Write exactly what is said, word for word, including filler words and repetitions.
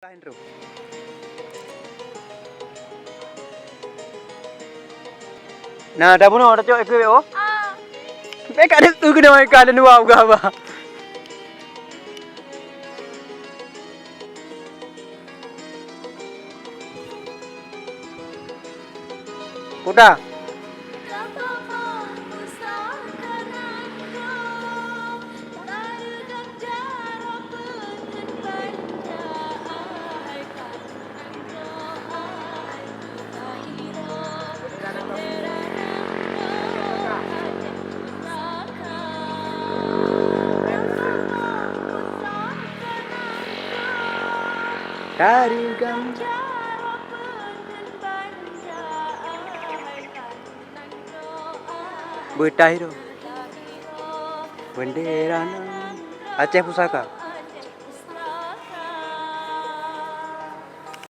Nah, dah bunoe, dah cok ikeu, oh. Ah. Bèk ka deuh keunoe ka lôn wab ka ba. Kuda. Tareugam. Beutahi droe. Bendera nan Aceh Pusaka.